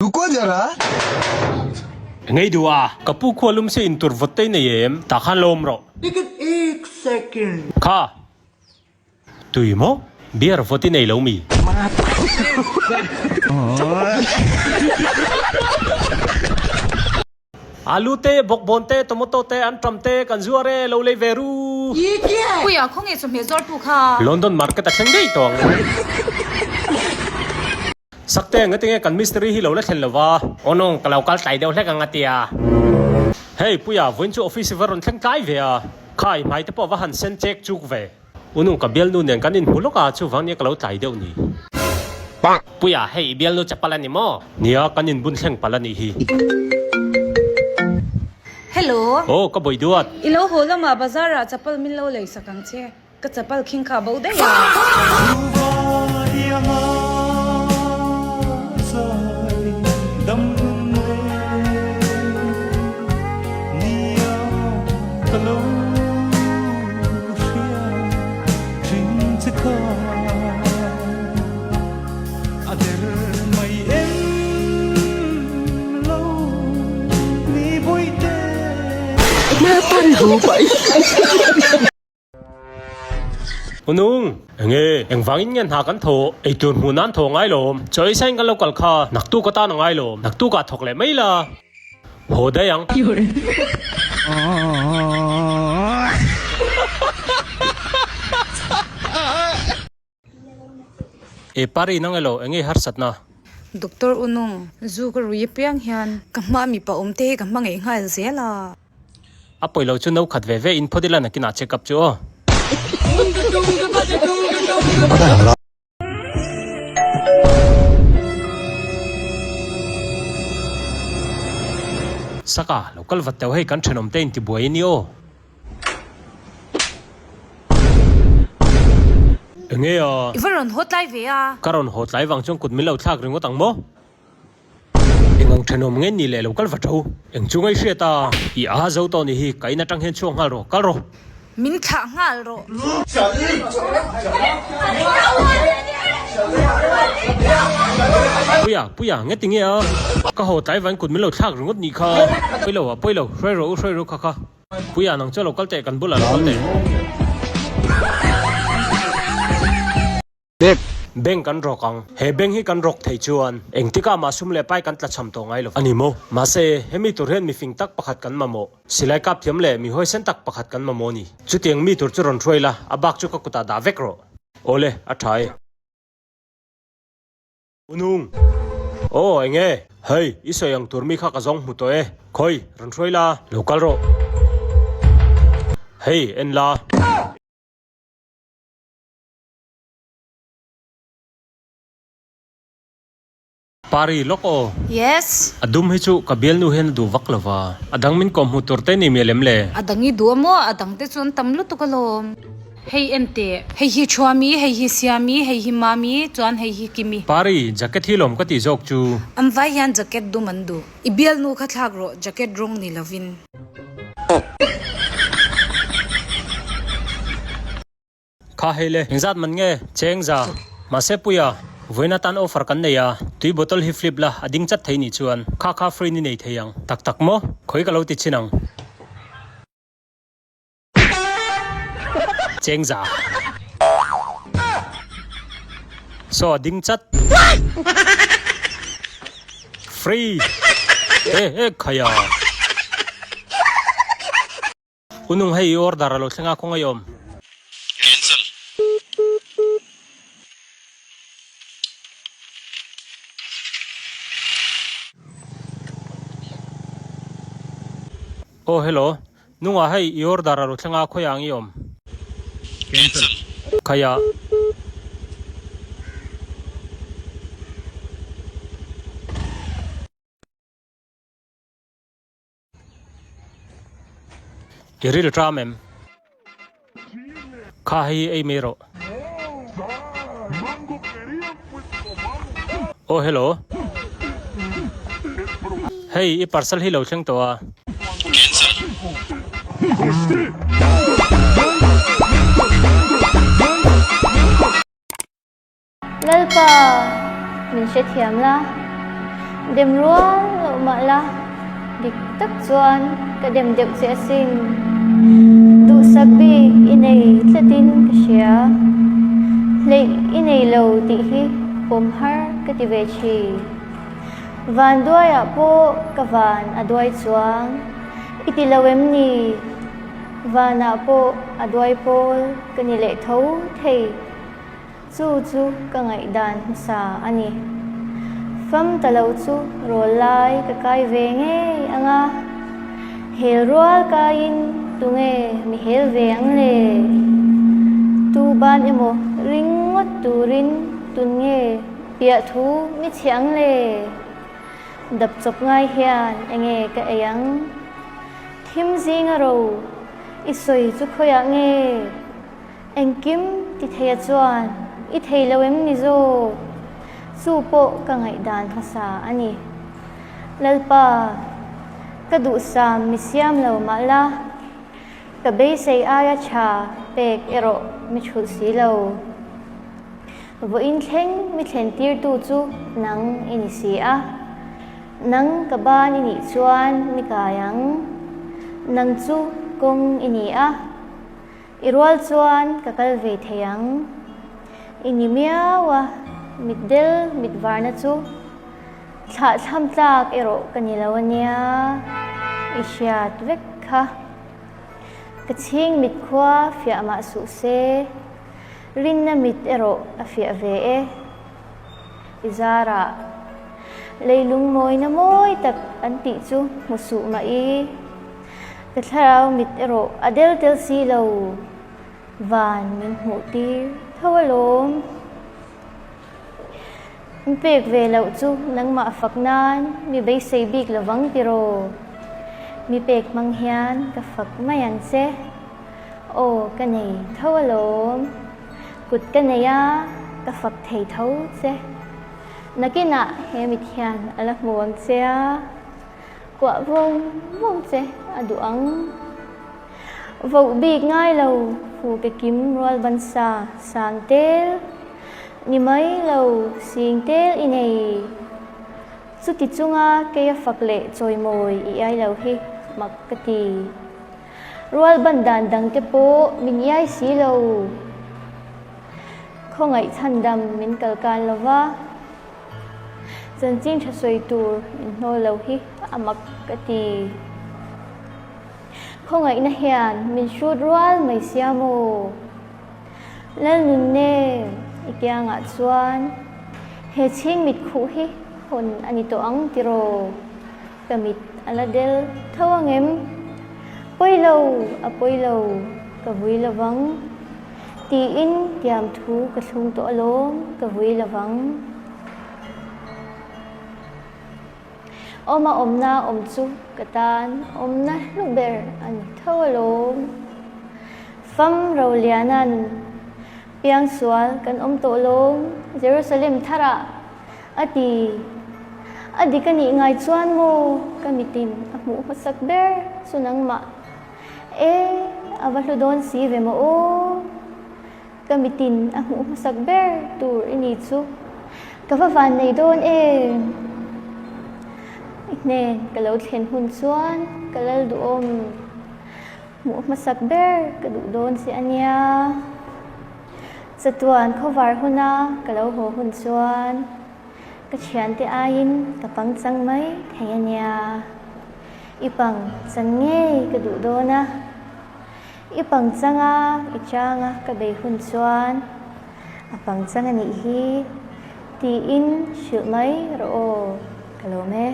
Ruko zara. Ngei duh a, ka pu khua lum se intur vawt te nei em? Tah khan lo awm rawh. Kha. Tui maw? Beer vawt i nei lo mi? Alu te, bawkbawn te, tomato te, anṭam te kan zuar e, lo lei ve ru. Puia, khawnge chawhmeh zuartu kha? London market a thleng daih tawh ang. Sakte, ngatinge kan mistiri hi lo la thlen lova? Aw nung, ka lo kal tlai deuh hlek ang a ti a. Hei, Puia, vawiin chu office i va rawn thleng tlai ve a. Kha, i hmai te pawh va han sen chek chuk ve. U nung, ka bialnu nen kan inhmu lawk a, chuvang nia ka lo tlai deuh ni. Puia, hei i bialnu chapal a ni maw? Nia, kan inbun thleng palh a nih hi. Hello. Aw, ka bawi duat. I lo haw lamah bazar ah chapal min lo lei sak ang che. Ka chapal khing kha bo daih a. Unung, enge, engvangin nge hna kan thawh? Eitur hmuh nan thawh ngai lawm. Chaw ei sain kan lo kal kha, naktuk atan a ngai lawm. Naktukah thawk leh mai la. Haw daih ang. E Pari nang elo enge harsatna? Doctor Unung, zu ka rui apiang hian ka hma mipa awm te hi ka hmangaih nghal zel a. A pawi lo chu no khat ve ve in phawt ila nakinah check up chu aw. Saka, lo kal vat teuh hei kan thenawm te intibuai a ni aw. Enge a? I va rawn haw tlai ve a. Ka rawn haw tlai vang chuan kut min lo thlak ringawt ang maw? Eng ang thenawm nge ni leh lo kal va tho? Eng chu ngaihriat a? I a zo tawh ni hi, ka in atang hian chhuak nghal rawh, kal rawh. Min thlah nghal rawh. Puia, Puia, nge ti nge a? Ka haw tlai vain kut min lo thlak ringawt nih kha. Pawi lo a, pawi lo, hruai rawh u, hruai rawh kha kha. Puia nang chu lo kal teh kan bulah lo kal teh. Bank kan rawk ang. He bank hi kan rawk thei chuan engtikah mah sum leh pai kan tlachham tawh ngai lo a ni maw? Mahse, hemi tur hian mifing tak pakhat kan mamawh. Silai kap thiam leh mi huaisen tak pakhat kan mamawh a ni. Chutiang mi tur chu rawn hruai la, a bak chu ka kutah dah vek rawh. Awle, a tha e. Unung. Aw, eng nge? Hei, i sawi ang tur mi kha ka zawng hmu tawh e. Khawi, rawn hruai la, lo kal rawh. Hei, en la. Pari lawk aw. Yes. A dum hi chu ka bialnu hian a duh vak lo va. A dang min kawm hmu tur te ni mial em le? A dang i duh a maw? A dang te chu an tam lutuk alawm. Hei en teh. Hei hi Thuami, hei hi Siami, hei hi Mami, chuan hei hi Kimi. Pari, jacket hi lawm ka tih zawk chu. An vai hian jacket dum an duh. I bialnu kha thlak rawh, jacket rawng ni lovin. Kha hei le, engzat man nge? Cheng za. Mahse Puia, vawiin atan offer kan nei a, tui bottle hi flip la, a ding chat thei nih chuan kha kha free ni nei thei ang. Tak tak maw? Khawi ka lo ti chhin ang. Chengza. Saw a ding chat. Free. E e khaya. Unung hei i order a lo thleng a khaw ngaih awm. Cancel. Aw hello. Nungah hei i order a lo thleng a khawiah ang i awm? Cancel. Khaia. I ril tram em? Kha hei ei mai rawh. Aw hello. Hei i parcel hi lo thleng tawh a. Cancel. Lalpa, min hrethiam la. Dem rual loh mah la, dik tak chuan ka dem deuh che asin. Duhsak bik i nei tlatin ka hria. Hleih i nei lo tih hi pawm har ka ti ve thin. Van duaiah pawh ka van a duai chuang i ti lo em ni? Vanah pawh a duai pawl ka ni leh tho thei. Chu chu ka ngaihdan hmasa a ni. Fam ta lo chu rawl lai ka kai ve ngei ang a, hel rual kaiin tunge mi hel ve ang le? Tu ban emaw ring ngawt turin tun nge piah thu mi chhe ang le? Dap chawp ngai hian enge ka ei ang? Thim zinga ro i sawi chu khawiah nge? Engkim ti theia chuan i thei lo em ni zawk? Chu pawh ka ngaihdan hmasa a ni. Lalpa, ka duhsam mi siam lo mah la, ka beisei aia tha pek erawh mi thulh si lo. Vawiin thleng mi thlen tirtu chu nang i ni si a. Nang ka ban i nih chuan mi kai ang. Nang chu kawng i ni a. I rual chuan ka kal ve thei ang. I ni miau a, mitdel mit varna chu thlah thlam tlak erawh ka ni lo a nia, i hriat vek kha. Ka chhing mit khua fiah mah suh se, rinna mit erawh a fiah ve e. I zarah leilung mawina mawi tak an tih chu hmu suh mah i. Ka thlarau mit erawh a del tel si lo, van min hmuh tir tho alawm. In pek ve loh chu nangmah fak nan mi beisei bik lovang tiraw? Mi pek hmang hian ka fak mai ang che. Aw ka nei tho alawm, kut ka nei a, ka fak thei tho che. Nakinah he mit hian a la hmu ang che a. Kuah vawng vawng che a duh ang. Voh bik ngai lo fu ke kim rual ban sa sang tel ni mai lo sing tel i nei. Chuti chunga keia fak leh chawimawi i iai lo hi mak ka ti. Rual ban dan dang te pawh min iai si lo. Khawngaih chhandam min kalkan lova. Chanchin tha sawi tur min hnawl lo hi a mak ka ti. Khawngaihna hian min hrut rual mai sia maw? Lalnunne i kiangah chuan he chhing mit khuh hi hawn a ni tawh ang tiraw? Ka mit a la del tho ang em? Pawi lo, a pawi lo, ka vui lovang. Tiin tiam thu ka thlung tawh alawm, ka vui lovang. Awma awmna awm chu ka tan awmna hlu ber a ni tho alawm. Fam Roliana'n piangsual kan awm tawh lawm Jerusalem tharah a ti. A dik a nih ngai chuan maw ka mitin a hmuh hmasak ber chu nangmah. E, a va hlu dawn si ve maw aw. Ka mitin a hmuh hmasak ber tur i ni chu ka va van nei dawn em. I hnen ka lo thlen hun chuan ka lal duhawm. Hmuh hmasak ber ka duh dawn che a nia. Chatuan khawvar huna ka lo haw hun chuan ka thiante aiin ka pangchang mai thei a nia. I pang chan ngei ka duh dawn a, i pang changa i changa ka bei hun chuan a pang chang a nih hi tiin hrilh mai rawh aw, ka lawm e.